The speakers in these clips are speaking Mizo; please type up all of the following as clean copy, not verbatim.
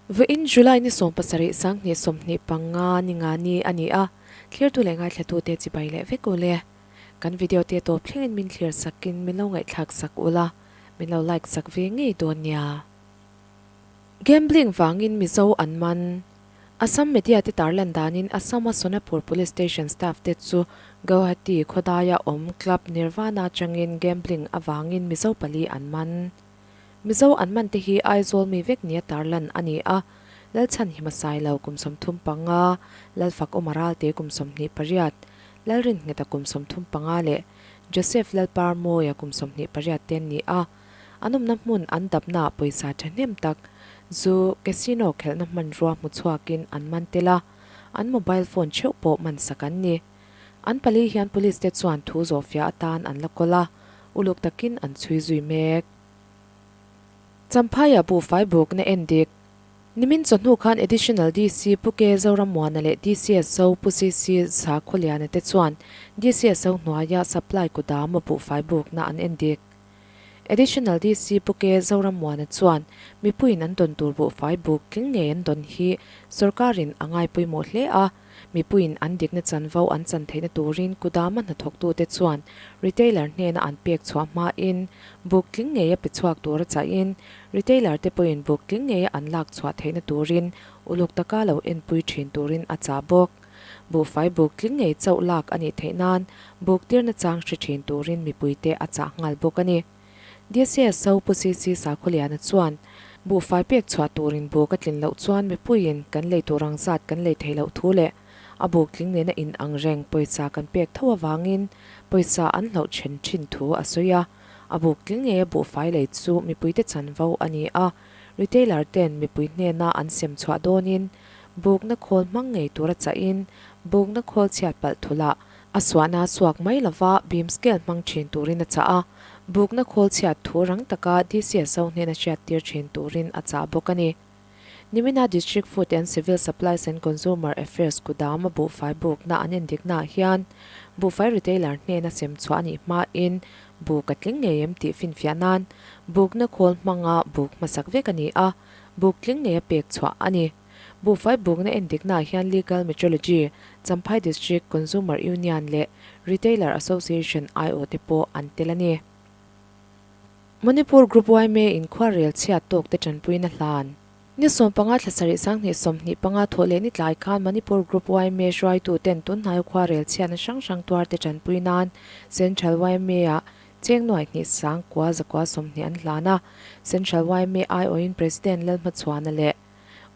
Vawiin July ni 17 2025 ni nga ni a ni a, thlirtu leh ngaithlatute chibai leh vek u le. Kan video te tawp thlengin min thlir sakin min lo ngaihthlak sak ula, min lo like sak ve ngei dawn nia. Gambling vangin Mizo an man. Assam media te tarlan danin Assam-a Sonapur Police Station staff te chu Guwahati khawdaia awm Club Nirvana atangin gambling avangin Mizo pali an man. Mizo an man te hi Aizawl mi vek nia tarlan a ni a, Lalchhanhima Sailo kum 35, Lalfak Awma Ralte kum 28, Lalrinngeta kum 35 leh Joseph Lalparmawia kum 28 te an ni a. An awmna hmun an dapnaah pawisa thahnem tak zu casino khelhna hmanrua hmu chhuakin an man tel a, an mobile phone theuh pawh man sak an ni. An pali hian police te chuan thu zawhfiah atan an la kawl a, uluk takin an chhui zui mek. Champhaiah buhfai bukna en dik. Nimin chawhnu khan Additional DC Pu K Zorammuana leh DCSO Pu CC Zakhawliana te chuan DCSO hnuaia supply kudam a buhfai bukna an en dik. Additional DC Pu K Zorammuana chuan mipuiin an dawn tur buhfai buk tling ngei an dawn hi sorkarin a ngai pawimawh hle a, mipuiin an dikna chanvo an chan theihna turin kudama hnathawktute chuan retailer hnena an pek chhuah hmain buk tling ngeia pe chhuak tura chahin retailer te pawhin buk tling ngeia an lak chhuah theihna turin uluk taka lo enpui thin turin a chah bawk. Buhfai buk tling ngei chauh lak a nih theih nan buk tirna chang hre thin turin mipuite a chah nghal bawk a ni. DCSO Pu CC Sakhawliana chuan, Buhfai pek chhuah turin buk a tlin loh chuan mipuiin kan lei tur ang zat kan lei theih loh thu leh a buk tling nena in ang reng pawisa kan pek tho avangin pawisa an hlauh then thin thu a sawi a. A buk tling ngeia buhfai lei chu mipuite chanvo a ni a, retailer ten mipui hnena an sem chhuah dawnin Bukna khawl hmang ngei tura chahin bukna khawl chhiat palh thulah a suahna suak mai lova beam scale hmang thin turin a chah a, bukna khawl chhiat thu rang taka DCSO hnena hriattir thin turin a chah bawk a ni. Nimina District Food and Civil Supplies and Consumer Affairs kudam a buhfai bukna an endiknaah hian buhfai retailer hnena sem chhuah a nih hmain buk a tling ngei em tih finfiah nan bukna khawl hmanga buk hmasak vek a ni a, Buk tling ngei a pek chhuah a ni. Buhfai bukna endiknaah hian Legal Metrology, Champhai District Consumer Union leh Retailer Association aiawh te pawh an tel a ni. Manipur Group yma in khuarel chhiat tawk te tanpuina hlan. Ni 15 thla sarih 2025 thawh leh ni tlai khan Manipur Group yma hruaitu ten tunhnai khuarel chhiatna hrang hrang tuar te tanpui nan Central yma ah Cheng nuai hnih sang kua zakua 20 an hlan a, Central yma aiawhin President Lalhmachhuana leh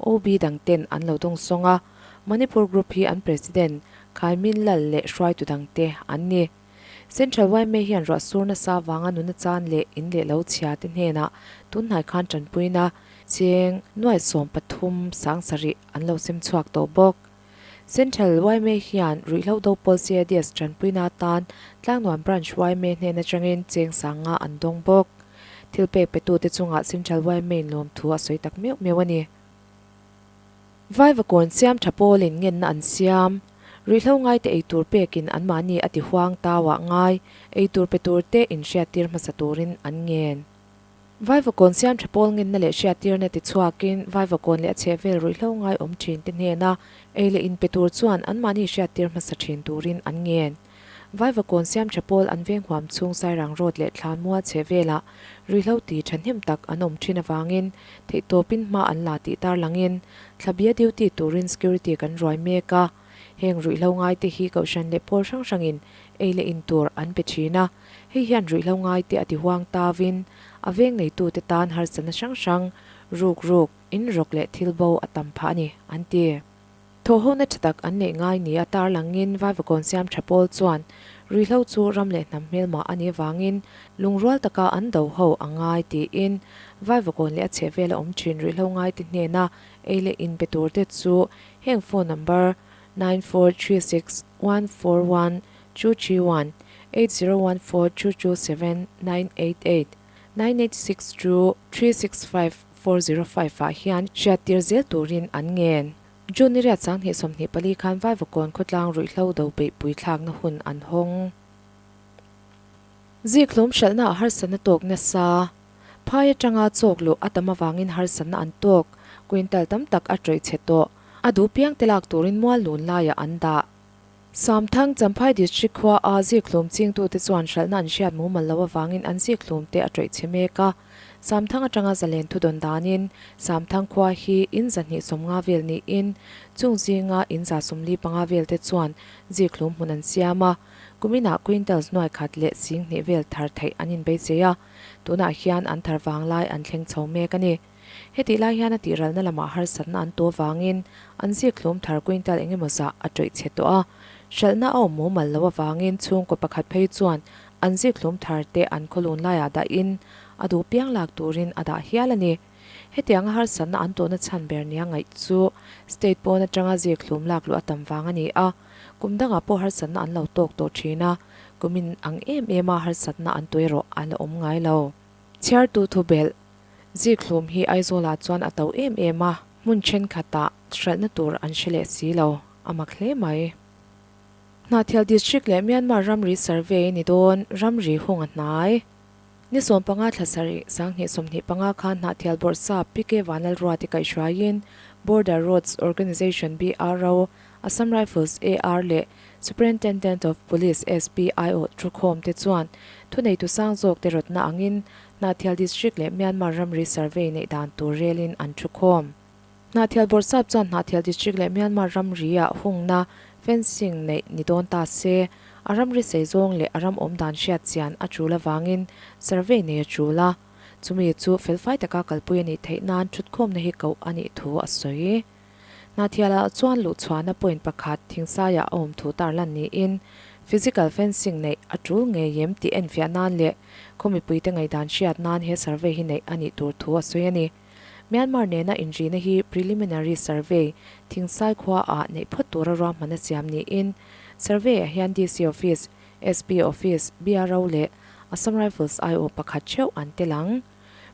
OB dang ten an lo dawng sawng a, Manipur Group hi an President Khaimin Lal leh hruaitu dang te an ni. Central yma hian ruah sur nasa vanga nuna chan leh in leh lo chhia te hnenah tunhnai khan tanpuina cheng nuai 13 sang sarih an lo sem chhuak tawh bawk. Central yma hian ruihhlo do pawl CADS tanpuina atan Tlangnuam Branch yma hnen atangin cheng sanga an dawng bawk. Thil pek petute chungah Central yma in lawmthu a sawi tak meuh meuh a ni. Vaivakawn siam tha pawlin ngenna an siam. Ruihhlo ngaite eitur pekin anmahni a ti huang tauah ngai eitur pe turte inhriattir hmasa turin an ngen. Vaivakawn siam tha pawl ngenna leh hriattirna ti chhuakin Vaivakawn leh a chhehvel ruihhlo ngai awm thin te hnena ei leh in pe tur chuan anmahni hriattir hmasa thin turin an ngen. Vaivakawn siam tha pawl an veng huam chhung Sairang Road leh Thlanmual chhehvelah ruihhlo ti thahnem tak an awm thin avangin theihtawpin hma an la tih tarlangin thlabia duty turin security kan ruai mek a. Heng ruihhlo ngaite hi kohhran leh pawl hrang hrangin ei leh in tur an pe thin a. Hei hian ruihhlo ngaite a ti huang tavin a veng neitute tan harsatna hrang hrang, ruk ruk, in rawk leh thil bo a tam phah a ni, an ti. Thawhhona tha tak an neih ngai nia tarlangin Vaivakawn siam tha pawl chuan ruihhlo chu ram leh hnam hmelmah a nih avangin lungrual taka an do ho a ngai tiin Vaivakawn leh a chhehvela awm thin ruihhlo ngaite hnena ei leh in pe turte chu heng phone number 9436 141 231, 8014 227 988, 986 2 365 405 ah hian hriattir zel turin an ngen. June ni riat 2024 khan Vaivakawn khawtlang ruihhlo do beihpui thlakna hun an hawng. Zikhlum hralhna ah harsatna tawk nasa. Phai atanga chawk luh a tam avangin harsatna an tawk. Quintal tam tak a ṭawih chhe tawh. A duh piang te lak turin mual lun laiah an dah. Samthang, Champhai District khua a zikhlum chingtute chuan hralhna an hriat mumal loh avangin an zikhlum te a ṭawih chhe mek a. Samthang atanga zalen thudawn danin Samthang khua hi in 250 vel niin chung zinga in 145 vel te chuan zikhlum hmun an siam a. Kuminah quintals nuai khat leh 2000 vel thar theih an inbeisei a, tunah hian an thar vanglai an thleng chho mek a ni. Hetih lai hian a tihralna lamah harsatna an tu avangin an zikhlum thar quintal eng emaw zah a ṭawih chhe tawh a. Hralhna a awm mumal loh avangin chhungkaw pakhat phei chuan an zikhlum thar te an khawlun laiah dahin a duh piang lak turin a dah hial a ni. Hetianga harsatna an tawhna chhan ber nia ngaih chu state pawn atanga zikhlum lak luh a tam vang a ni a. Kum dangah pawh harsatna an lo tawk tawh thin a, kumin ang em em a harsatna an tu erawh a la awm ngai lo. Chhiartu thubelh Zikhlum hi Aizawlah chuan a to em em a, hmun thenkhatah hralhna tur an hre leh si lo, a mak hle mai. Hnahthial District leh Myanmar ramri survey ni dawn, ramri hung a hnai. Ni 15 thla sarih, 2025 khan Hnahthial Bawrhsap PK Vanlalruati kaihhruaiin Border Roads Organisation, BRO, Assam Rifles, AR, leh Superintendent of Police, SP, aiawh thukhawm te chuan thuneitu sang zawk te rawtna angin Hnahthial District leh Myanmar ramri survey neih dan tur relin an thukhawm. Hnahthial Bawrhsap chuan Hnahthial District leh Myanmar ramri-ah hungna, fencing, neih ni dawn ta se, a ramri sei zawng leh a ram awm dan hriat chian a tul avangin survey nei a tul a, chumi chu felfai taka kalpui a nih theih nan thutkhawmna hi koh a nih thu a sawi. Hnahthialah chuan luhchhuahna point pakhat thingsaiah a awm thu tarlan niin physical fencing neih a tul ngei em tih enfiah nan leh khaw mipuite ngaihdan hriat nan he survey hi neih a nih tur thu a sawi a ni. Myanmar nena inrihna hi preliminary survey thingsai khuaah neih phawt tura ruahman a siam niin survey ah hian DC office, SP office, BRO leh Assam Rifles aiawh pakhat theuh an tel ang.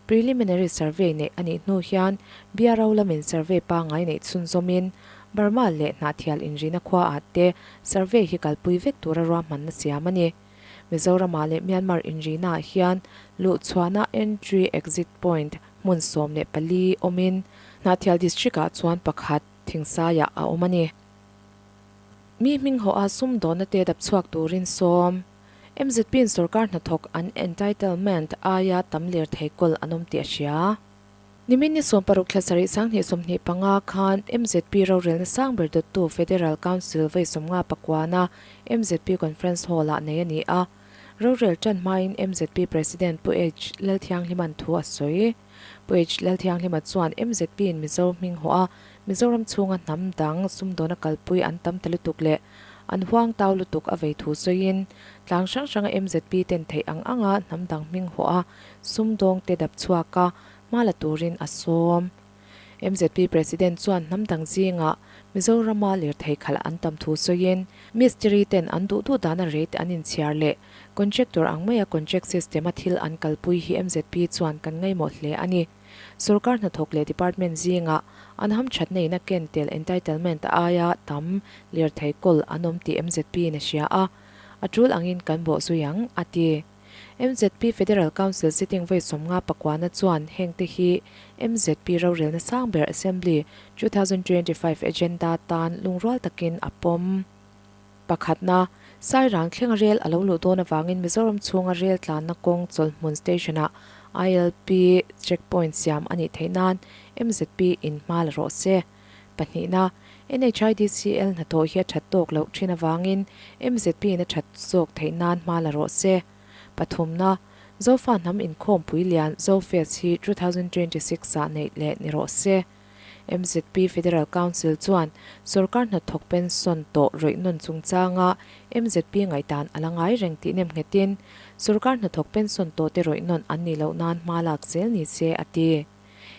Preliminary survey neih a nih hnu hian BRO lamin survey pangngai neih chhunzawmin Burma leh Hnahthial inrihna khuaah te survey hi kalpui vek tura ruahmanna siam a ni. Mizoramah leh Myanmar inrihnaah hian luhchhuahna entry exit point hmun 14 awmin Hnahthial district-ah chuan pakhat Thingsaiah a awm a ni. Mi hming hawha sumdawnna te dap chhuak turin sawm. MZP-in sorkar hnathawk an entitlement aia tam lirthei kawl an awm tih a hria. Nimin ni 16 thla sarih 2025 khan MZP rorelna sang ber dawttu Federal Council vawi 50 pakuana MZP Conference Hall-ah nei a ni a. Rorel tan hmain MZP President Pu H. Lalthianghlima'n thu a sawi. Pu H. Lalthianghlima chuan MZP-in Mizo hming hawh a, Mizoram chhunga hnam dang sumdawna kalpui an tam ta lutuk leh an huang tau lutuk a vei thu sawiin, tlang hrang hranga MZP ten theih ang anga hnam dang hming hawh a, sumdawng te dap chhuak a, hma la turin a sawm. MZP President chuan hnam dang zingah Mizorama lirthei khalh an tam thu sawiin, mistiri ten an duh duh dana rate an inchhiar leh contractor ang maia contract system a thil an kalpui hi MZP chuan kan ngaimawh hle a ni. Sorkar hnathawk leh department zingah an hamthatna in a ken tel entitlement aia tam lirthei kawl an awm tih MZP in a hria a, a tul angin kan bawhzui ang, a ti. MZP Federal Council sitting vawi 50 pakuana chuan hengte hi MZP rorelna sang ber Assembly 2025 agenda tan lungrual takin a pawm. Pakhatna, Sairang thlenga rel a lo luh dawn avangin Mizoram chhunga rel tlanna kawng chawlhmun station-ah ILP checkpoint siam a nih theih nan MZP in hma la rawh se. Pahnihna, NHIDCL hnathawh hi a that tawk loh thin avangin MZP in a that zawk theih nan hma la rawh se. Pathumna, Zofa hnam inkhawmpui lian Zofest hi 2026 ah neih leh ni rawh se. MZP Federal Council chuan sorkar hnathawk pension tawh rawih nawn chungchanga MZP ngaihdan a la ngai reng tih nem nghetin sorkar hnathawk pension tawhte rawih nawn an nih loh nan hma lak zel ni se a ti.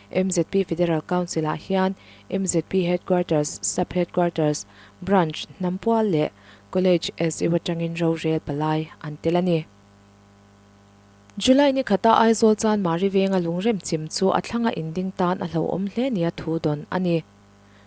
MZP Federal Council-ah hian MZP Headquarters, Sub-Headquarters, Branch, Hnampual leh College SU atangin rorel palai an tel a ni. July ni khata Aizawl Chanmari venga lungrem chim chu a thlanga inding tan a hlauhawm hle nia thu dawn a ni.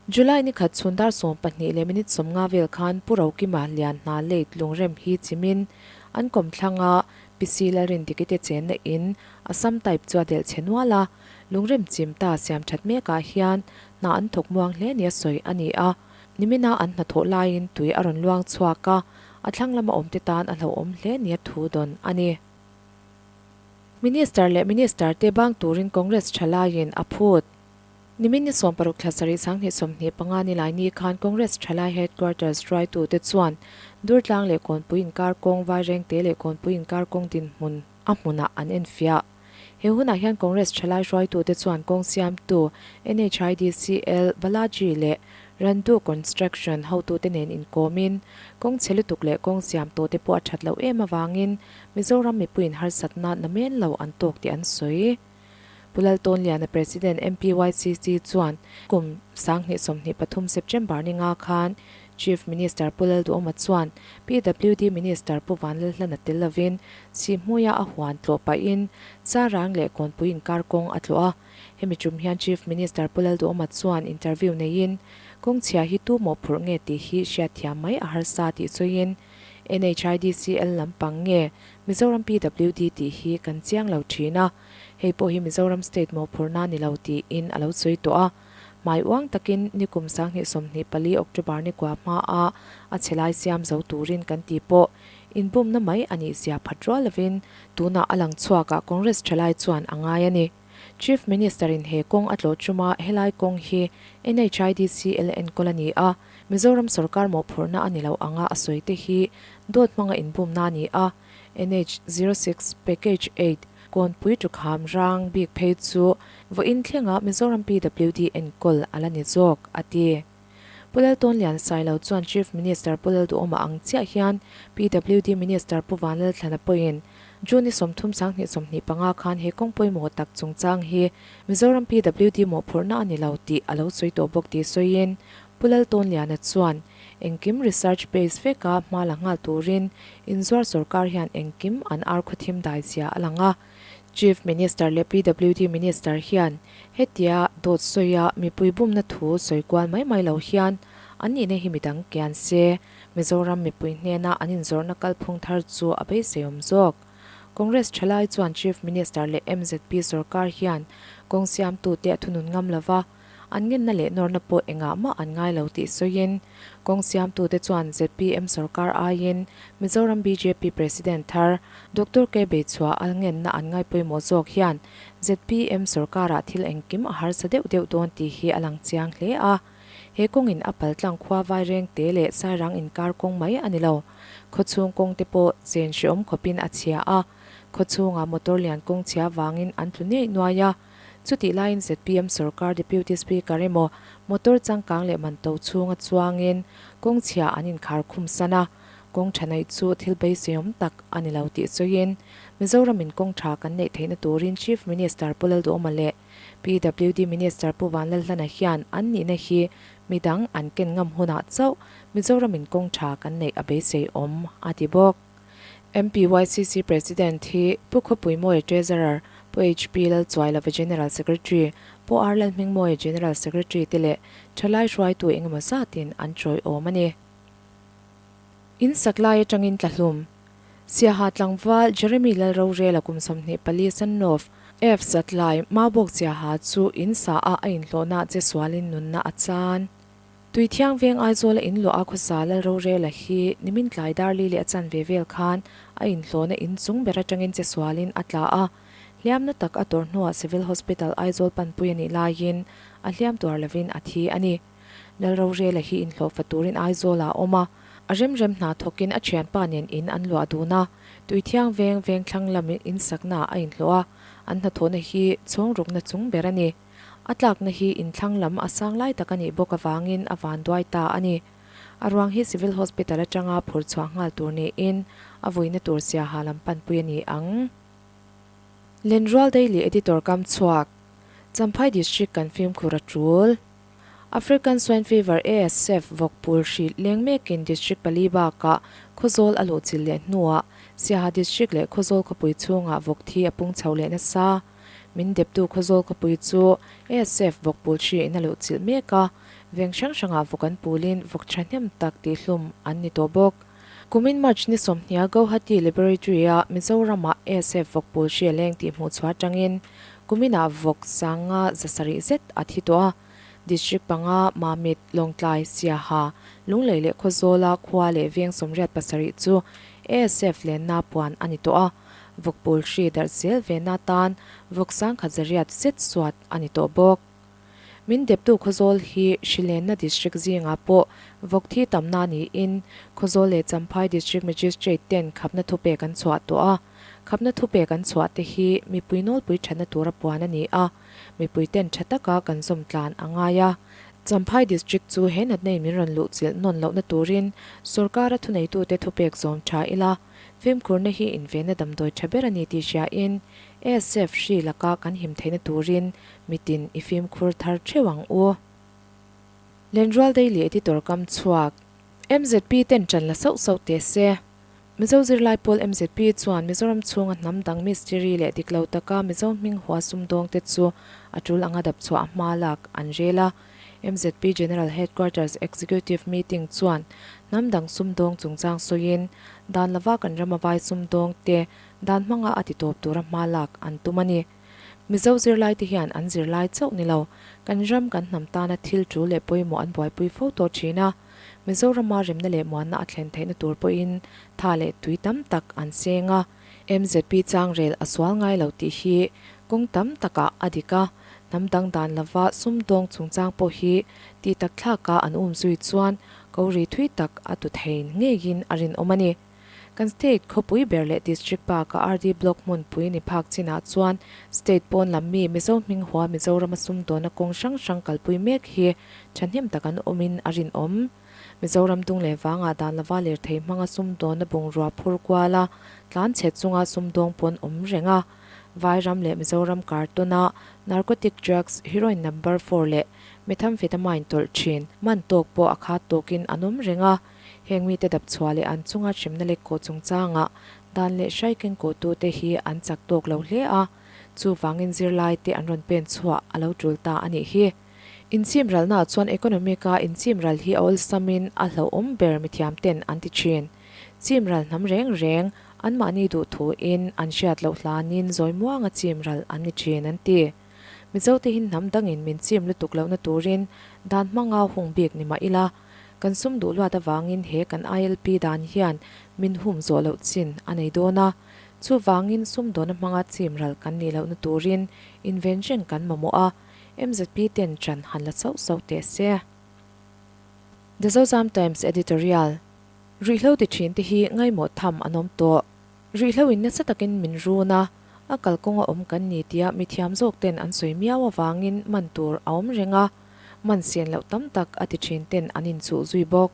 July ni khat chhun dar 12 leh minute 50 vel khan Pu Rokima Lianhna late lungrem hi chimin an kawmthlanga. Pi C Lalrindiki te chenna in Assam type chu a delh chhe nual a, lungrem chim ta siam that mekah hian hna an thawk muang hle nia sawi a ni a. Nimina an hnathawh laiin tui a rawn luang chhuak a, a thlang lama awmte tan a hlauhawm hle nia thu dawn a ni. Minister leh Minister te bang turin Congress thalaiin a phut. Nimin ni 16 thla sarih 2025 ni lai ni khan Congress thalai Headquarters hruaitute chuan Durtlang leh Kawnpui inkar kawng Vairengte leh Kawnpui inkar kawng dinhmun a hmunah an enfiah. He hunah hian Congress thalai hruaitute chuan kawng siamtu NHIDCL, Balaji leh Randu Construction hotute nen inkawmin kawng chhe lutuk leh kawng siam tawhte pawh a that loh em avangin Mizoram mipuiin harsatna namen lo an tawk tih an sawi. Pu Laltawnliana President MPYCC chuan kum 2023 September ni nga khan Chief Minister Pu Lalduhawma chuan PWD Minister Pu Vanlalhlana tel lovin Sihhmuia a huan tlawh pahin Charang leh Kawnpui inkar kawng a tlawh a. Hemi tum hian Chief Minister Pu Lalduhawma chuan interview neiin kawng chhia hi tu mawhphurh nge tih hi hriatthiam mai a harsa tih sawiin NHIDCL lampang nge Mizoram PWD tih hi kan chiang lo thin a, hei pawh hi Mizoram State mawhphurhna ni lo tiin a lo sawi tawh a. Hmai uang takin nikum 2024 October ni kua hmaa a chhe lai siam zo turin kan ti pawh inbumna mai a nih zia phat rual lovin tunah a lang chhuakah Congress thalai chuan a ngai a ni. Chief Minister in he kawng a tlawh chuma helai kawng hi NHIDCL enkawl a ni a, Mizoram sorkar mawhphurhna a ni lo anga a sawi te hi dawt hmanga inbumna a ni a, NH 06 Package 8 Kawnpui Tukham rang bik phei chu vawiin thlenga Mizoram PWD enkawl a la ni zawk, a ti. Pu Laltawnlian Sailo chuan Chief Minister Pu Lalduhawma ang chiah hian PWD Minister Pu Vanlalthlana pawhin June ni 30 2025 khan he kawng pawimawh tak chungchang hi Mizoram PWD mawhphurhna a ni lo tih a lo sawi tawh bawk tih sawiin Pu Laltawnliana chuan engkim research base veka hma la nghal turin inzuar sorkar hian engkim an ar khawthim dai zia a lang a. Chief Minister leh PWD Minister hian hetia dawt sawia mipui bumna thu sawi kual mai mai lo hian an nihna hi midang kian se, Mizoram mipui hnena an inzawrhna kalphung thar chu a beiseiawm zawk. Congress thalai chuan Chief Minister leh MZP sorkar hian kawng siamtute a thunun ngam lova, An ngenna leh nawrna pawh engah mah an ngai lo tih sawiin, kawng siamtute chuan zpm sorkar aiin Mizoram bjp President thar Doctor K Beichhua a ngenna an ngai pawimawh zawk hian zpm sorkarah thil engkim a harsa deuh deuh dawn tih hi a lang chiang hle a. He kawngin a paltlang khua Vairengte leh Sairang inkar kawng mai a ni lo. Khawchhung kawngte pawh chen hreawm khawpin a chhia a, khawchhungah motor lian kawng chhia vangin an tlu nuaih nuai a. Chutih laiin zpm sorkar Deputy Speaker emaw motor changkang leh man to chhunga chuangin kawng chhia an inkhar khum san a, kawng tha neih chu thil beiseiawm tak a ni lo tih sawiin Mizoramin kawng tha kan neih theihna turin Chief Minister Pu Lalduhawma leh PWD Minister Pu Vanlalhlana hian an nihna hi midang an ken ngam hunah chauh Mizoramin kawng tha kan neih a beiseiawm a ti bawk. MPYCC President hi Pu Khawpuimawia Treasurer, Pu HP Lalchuailova General Secretary, Pu R Lalhmingmawia General Secretary te leh thalai hruaitu engemaw zatin an tawiawm a ni. In sak lai atangin tlahlum. Siaha tlangval Jeremy Lalrorela kum 24 Sannov, F Zatlai, Maubawk Siaha chu in sa a a inhlawhna che sualin nunna a chan. Tui thiang veng Aizawl a inluah a khawsa Lal Rorela hi nimin tlai dar li leh a chan ve vel khan a inhlawhna in chung ber atangin che sualin a tla a. Hliamna tak a tawrh hnuah Civil Hospital Aizawl panpui a nih laiin a hliam tuar lovin a thi a ni. Lal Rorela hi inhlawh fa turin Aizawl ah a awm a, a remrem hna thawkin a thianpa nen in an luah dun a. Tui thiang veng veng thlang lam in sakna ah a inhlawh a, an hnathawhna hi chhawng rukna chung ber a ni. A tlakna hi inthlang lam a sang lai tak a nih bawk avangin a vanduai ta a ni. A ruang hi Civil Hospital atanga phur chhuah nghal tur niin a vuina tur Siaha lam panpui a ni ang. Lenrual Daily Editor kam chhuak, Champhai District kan fimkhur a tul. African Swine Fever, ASF, vawk pul hrilh leng mekin District pali bakah Khawzawl a luhchilh leh hnuah Siaha District leh Khawzawl khawpui chhungah vawk thi a pung chho leh nasa. Min deptu Khawzawl khawpui chu ASF vawk pul hri in a luh chilh mek a, veng hrang hrangah vawk an pulin vawk thahnem tak tihhlum an ni tawh bawk. Kumin March ni sawmhnia Gauhati Laboratory-a Mizoram-ah ASF vawk pawl hri a leng tih hmuh chhuah atangin kuminah vawk sanga 700 zet a thi tawh a. District panga, Mamit, Lawngtlai, Siaha, Lunglei leh Khawzawla khua leh veng 87 chu ASF lenna puan a ni tawh a. Vawk pawl hri darh zel vena tan vawk 1100 zet suat a ni tawh bawk. Min deptu Khawzawl hi Hrilenna District zingah pawh vawk thi tamna niin Khawzawl leh Champhai District Magistrate ten khapna thupek an chhuah tawh a. Khapna thupek an chhuah te hi mipui nawlpui thatna tura puan a ni a, mipui ten tha taka kan zawm tlan a ngai a. Champhai District chu he natna in min rawn luh chilh nawn lohna turin sawrkara thuneitute thupek zawm tha ila, fimkhurna hi invenna damdawi tha ber a ni tih hriain ASF hri laka kan him theihna turin Mitin i fimkhur thar theuh ang u. Lenrual Daily Editor kam chhuak. MZP ten ṭan la sauh sauh teh se. Mizo zirlai pawl MZP chuan Mizoram chhunga hnam dang mistiri leh dik lo taka Mizo hming hua sumdawngte chu a tul anga dap chhuah hma lak an rel a. MZP General Headquarters Executive Meeting chuan hnam dang sumdawng chungchang sawiin dan lova kan rama vai sumdawngte dan hmanga a titawp tura hma lak an tum a ni. Mizo zirlaite hian an zirlai chauh ni lo, kan ram kan hnam tana thil tul leh pawimawh an buaipui fo tawh thin a. Mizorama remna leh muanna a thlen theihna tur pawhin tha leh tui tam tak an seng a. MZP changrel a sual ngai lo tih hi kawng tam takah a dik a, hnam dang dan lova sumdawng chungchang pawh hi tih tak thlaka an umzui chuan ko ri thui tak a tu thei ngeiin a rinawm a ni. Kan state khawpui ber leh district bakah RD Block hmunpui ni phak chinah chuan state pawn lam mi Mizo hming hua Mizorama sumdawna kawng hrang hrang kalpui mek hi thahnem tak an awmin a rinawm. Mizoram dung leh vangah dan lova lirthei hmanga sumdawna bungrua phur kuala tlan chhe chunga sumdawng pawn awm reng a. Vairam leh Mizoram kartawna narcotic drugs heroin number four leh methamphetamine tawlh thin man tawk pawh a khat tawkin an awm reng a. Heng mite dap chhuah leh an chunga hremna lek kawh chungchangah dan leh hrai kengkawhtute hi an chak tawk lo hle a, chuvangin zirlaite an rawn pen chhuah a lo tul ta a nih hi. Inchimralnaah chuan economic-a inchimral hi a awlsamin a hlauhawm ber mithiamten an ti thin. Chimral hnam reng reng anmahni duhthuin an hriat loh hlanin zawi muanga chimral an ni thin an ti. Mizote hi hnam dangin min chim lutuk lohna turin dan hmanga hung bik ni mah ila, Kan sum duh luat avangin he kan ILP dan hian min hum zawh loh chin a nei dawn a. Chuvangin sum dawna hmanga chim ral kan nih lohna turin inven reng kan mamawh a, MZP ten ṭan han la sauh sauh teh se. The Zozam Times Editorial, Ruihhlo ti ṭhin te hi ngaimawh tham an awm tawh. Ruihhlo in nasa takin min run a, a kalkawng a awm kan ni tia mithiam zawk ten an sawi miau avangin man tur a awm reng a. Man sian loh tam tak a ti thin ten an inchuh zui bawk.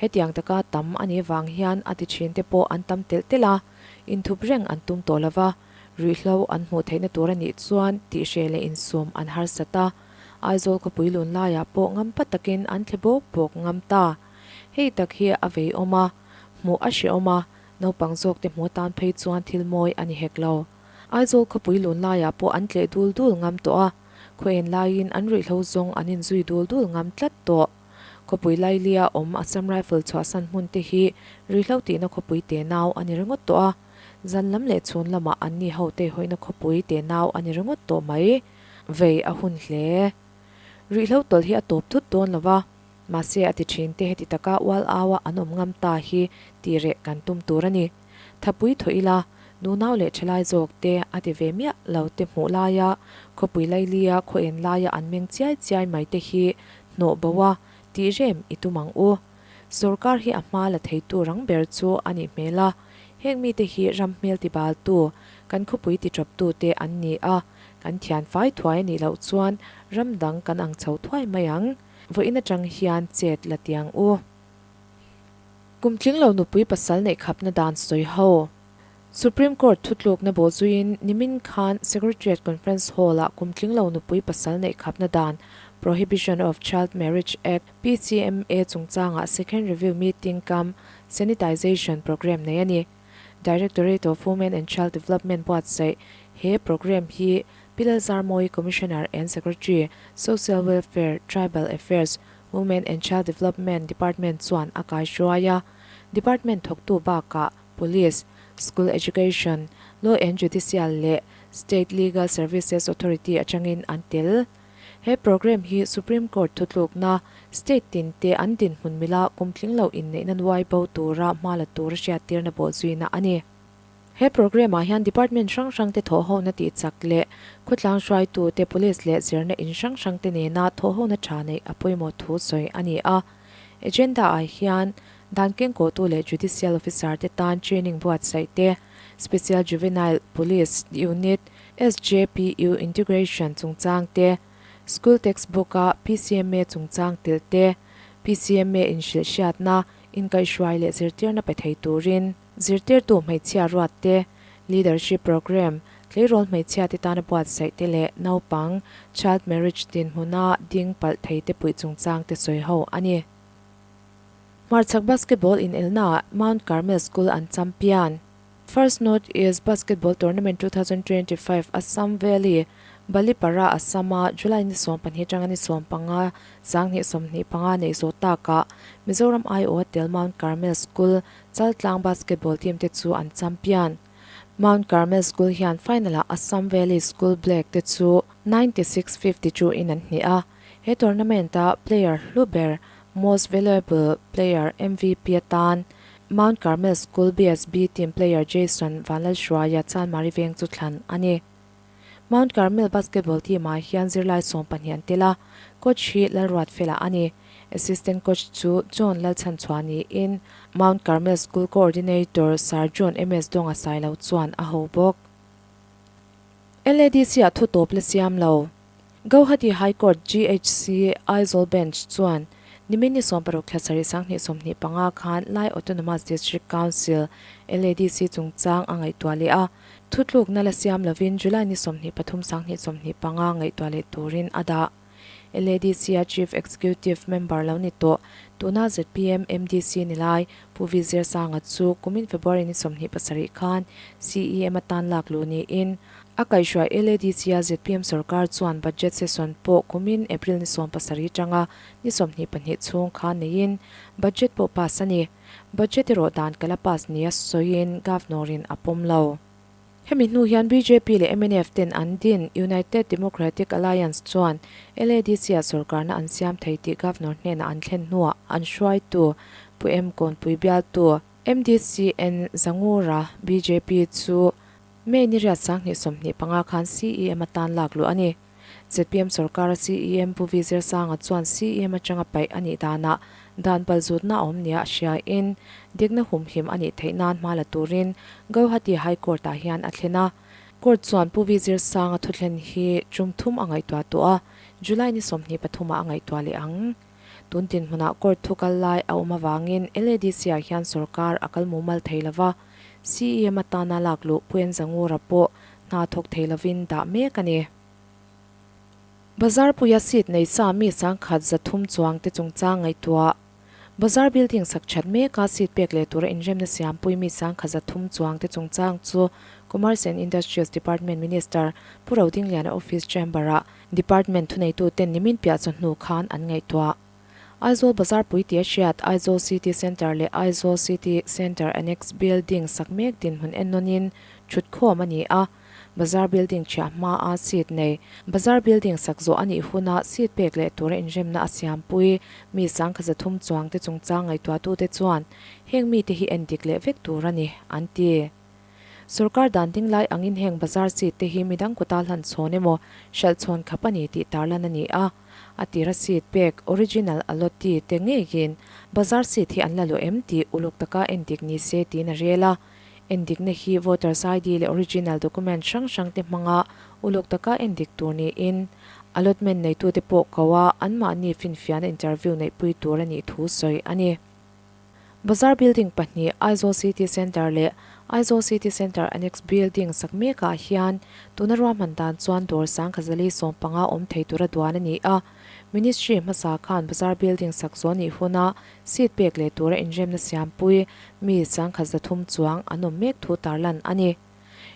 Hetiang taka tam a nih vang hian a ti thin te pawh an tam telh telh a, inthup reng an tum tawh lo va, ruihhlo an hmuh theihna tur a nih chuan tihreh leh insum an harsat a, Aizawl khawpui lun laiah pawh ngampa takin an thle bawk bawk ngam ta. Hei tak hi a veiawm a, hmuh a hrehawm a, naupang zawk te hmuh atan phei chuan thil mawi a ni hek lo. Aizawl khawpui lun laiah pawh an tleh dul dul ngam tawh a, Khaw en laiin an ruihhlo zawng an inzui dul dul ngam tlat tawh. Khawpui Lailia awm Assam Rifle chhuahsan hmun te hi ruihhlo tihna khawpui te nau a ni ringawt tawh a. Zan lam leh chhun lamah an ni ho te hawihna khawpui te nau a ni ringawt tawh mai. Vei a hun hle. Ruihhlo tawlh hi a tawp thut dawn lo va, mahse a ti thin te heti taka ual aua an awm ngam ta hi tih reh kan tum tur a ni. Thapui thawh ila, nunau leh thalai zawk te a ti ve miah lo te hmuh laia khawpui lailia khaw en laia an meng chiai chiai mai te hi hnawh bo a tih rem i tum ang u. Sorkar hi a hma la theitu rang ber chu a nih hmel a, heng mite hi ram hmel ti baltu, kan khawpui ti tawptu te an ni a, kan thian fai thuai a nih loh chuan ram dang kan ang chho thuai mai ang. Vawiin atang hian chet la ti ang u. Kum tling lo nupui pasal neih khapna dan sawi ho. Supreme Court thutlukna bawhzuiin nimin khan Secretariat Conference Hall-ah kum tling lo nupui pasal neih khapna dan, Prohibition of Child Marriage Act, PCMA, chungchangah Second Review Meeting cum Sanitization Programme nei a ni. Directorate of Women and Child Development buatsaih he programme hi Pi Lalzarmawi Commissioner and Secretary, Social Welfare, Tribal Affairs, Women and Child Development Department chuan a kaihruai a. Department thawktu bakah Police, School Education, Law and Judicial leh State Legal Services Authority atangin an tel. He programme hi Supreme Court thutlukna, state tin te an dinhmun mila kum tling lo inneihna nuai bo tura hma la tura hriattirna bawhzuina a ni. He programme ah hian department hrang hrang te thawhhona tih chak leh khawtlang hruaitu te police leh zirna in hrang hrang te nena thawhhona tha neih a pawimawh thu sawi a ni a. Agenda ah hian dan kengkawhtu leh judicial officer te tan training buatsaih te, Special Juvenile Police Unit, SJPU, integration chungchang te, school textbook a PCMA chungchang telh te, PCMA inhrilhhriatna, inkaihhruai leh zirtirna pe thei turin, Zirtirtu hmeichhia ruat te, Leadership Programme, tleirawl hmeichhia te tana buatsaih te leh naupang, child marriage dinhmuna ding palh thei te puih chungchang te sawi ho a ni. Hmarchhak basketball inelnaah Mount Carmel School an champion. First North East Basketball Tournament 2025 Assam Valley, Balipara, Assam-a July ni 12 atanga ni 15 2025 neih zawh takah Mizoram aiawha tel Mount Carmel School Chaltlang basketball team te chu an champion. Mount Carmel School hian final-ah Assam Valley School Black te chu 96 52 in an hneh a. He tournament-a player hlu ber Most Valuable Player, MVP, atan Mount Carmel School BSB team player Jason Vanlalhruaia Chanmari veng chu thlan a ni. Mount Carmel basketball team-ah hian zirlai 12 an tel a, coach hi Lalruatfela a ni. Assistant coach chu John Lalchhanchhuah niin Mount Carmel School Coordinator Sir John MS Dawnga Sailo chuan a ho bawk. LADC-ah thu tawp la siam lo. Gauhati High Court, GHC, Aizawl Bench chuan nimin ni 16 thla sarih 2025 khan Lai Autonomous District Council, LADC, chungchang a ngaihtuah leh a, Thutlukna la siam lovin July ni 23 2025 ngaihtuah leh turin a dah. LADC-a Chief Executive Member lo ni tawh, tuna zpm MDC ni lai Pu V Zirsanga chu kumin February ni 27 khan CEM atan lak luh niin a kaihhruai LADC-a zpm sorkar chuan budget session pawh kumin April ni 17 tanga ni 22 chhung khan neiin budget pawh pass a ni. Budget erawh dan kala pass nia sawiin Governor-in a pawm lo. Hemi hnu hian bjp leh mnf ten an din United Democratic Alliance chuan LADC-ah sorkarna an siam thei tih Governor hnenah an thlen hnuah an hruaitu Pu M Kawnpui bialtu MDCN Zangura bjp chu May ni riat 2025 khan CEM atan lak luh a ni. Zpm sorkara CEM Pu V Zirsanga chuan CEM atanga paih a nih danah dan palzutna a awm nia a hriain dikna humhim a nih theih nan hma la turin Gauhati High Court-ah hian a thlen a. Court chuan Pu V Zirsanga thuthlen hi tum thum a ngaihtuah tawh a, July ni 23 ah a ngaihtuah leh ang. Tun dinhmunah court thu kal lai a awm avangin LADC-ah hian sorkar a kal mumal thei lova, CEM atana lak luh Pu N Zangura pawh hna thawk thei lovin dah mek a ni. Bazar puia seat nei sa mi 1300 chuang te chungchang ngaihtuah. Bazar building sak that meka seat pek leh tura inremna siampui mi 1300 chuang te chungchang chu Commerce and Industries Department Minister Pu Rodingliana office chamber-ah department thuneituten nimin piah chawhnu khan an ngaihtuah. Aizawl Bazar pui tia hriat Aizawl City Centre leh Aizawl City Centre Annex Building sak mek dinhmun ennawnin thutkhawm a ni a. Bazar building chhiah hmaa seat nei Bazar building sak zawh a nih huna seat pek leh tura inremna a siampui mi 1300 chuangte chungchang ngaihtuahtute chuan heng mite hi endik leh vek tur a ni, an ti. Sorkar dan ding lai angin heng bazar seat te hi midang kuta hlan chhawn emaw hralh chhawn khap a ni tih tarlan a ni a. A tira seat pek, original allottee, te ngeiin bazar seat hi an la luah em tih uluk taka endik ni se tiin a rel a. Endikna hi voters ID leh original document hrang hrang te hmanga uluk taka endik tur niin allotment neitute pawh ko a anmahni finfiahna interview neihpui tur a nih thu sawi a ni. Bazar building pahnih Aizawl City Centre leh Aizawl City Centre Annex Building sak mekah hian tuna ruahman dan chuan dawr 1015 awm thei tura duan a ni a. Ministry hmasa khan Bazar building sak zawh nih huna seat pek leh tura inremna siampui mi 1300 chuang an awm mek thu tarlan a ni.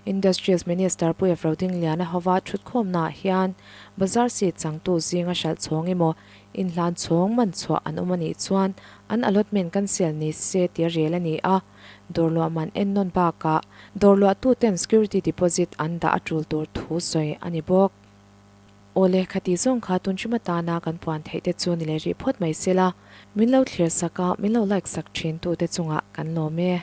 Industries Minister Pu Efro Dingliana hova thutkhawmnaah hian Bazar seat changtu zinga hralh chhawng emaw inhlan chhawng man chhuah an awm a nih chuan an allotment cancel ni se tia rel a ni a, dawr luah man ennawn bakah dawr luahtuten security deposit an dah a tul tur thu sawi a ni bawk. Aw le, khati zawng kha tun hrim atana kan puan theih te chu ni leh rih phawt mai sela, min lo thlir sak a, min lo like sak thin tute chungah kan lawm e.